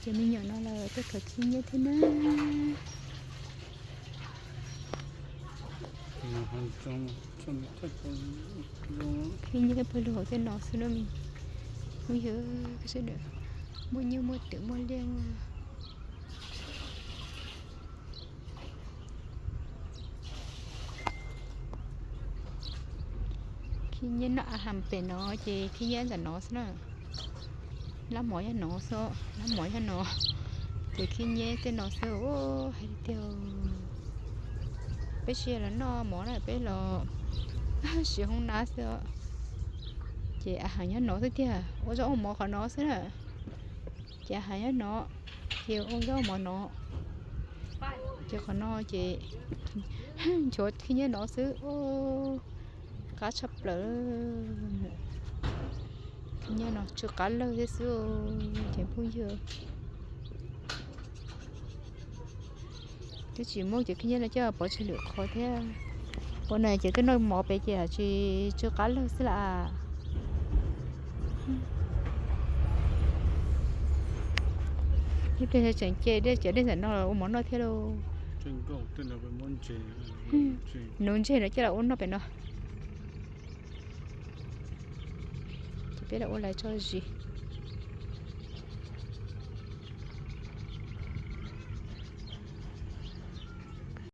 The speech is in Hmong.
Cov me nyuam no lawv tuaj khawb khib nyiab thiab na. Khib nyiab pawg lug hauv tej no xwb na. Phooj ywg, sawv daws muaj nyuj muaj twm muaj liaj. Khib nyiab noj a has pem no ces khib nyiab ntawm no xwb na. Lab mov yog no xwb, lab mov yog no. Ces khib nyiab tej no xwb hais tiag. Peb tsis los noj mov na, peb los siv hoob nab xwb. Ces a has nyob no xwb tiag, ua zaub ua mov qhov no xwb na. Ces a has nyob no, ces ua zaub ua mov no. Ces qhov no ces nchuav khib nyiab no xwb. Qab tshaj plaws. Khib nyiab no tsw qab lawg thiab xwb ces phooj ywg. Twb tsis muab cov khib nyiab no coj pov tseg lwm qhov thiab. Ua no ces twb noj mov pem ces tsis tsw qab lawg xwb las. Ib pliag tseem ce dej, cov dej ntawm no ua mov noj thiab lauj. Nuv ntseg no coj los ua noj pem no. Ces peb los ua lawv tso zis.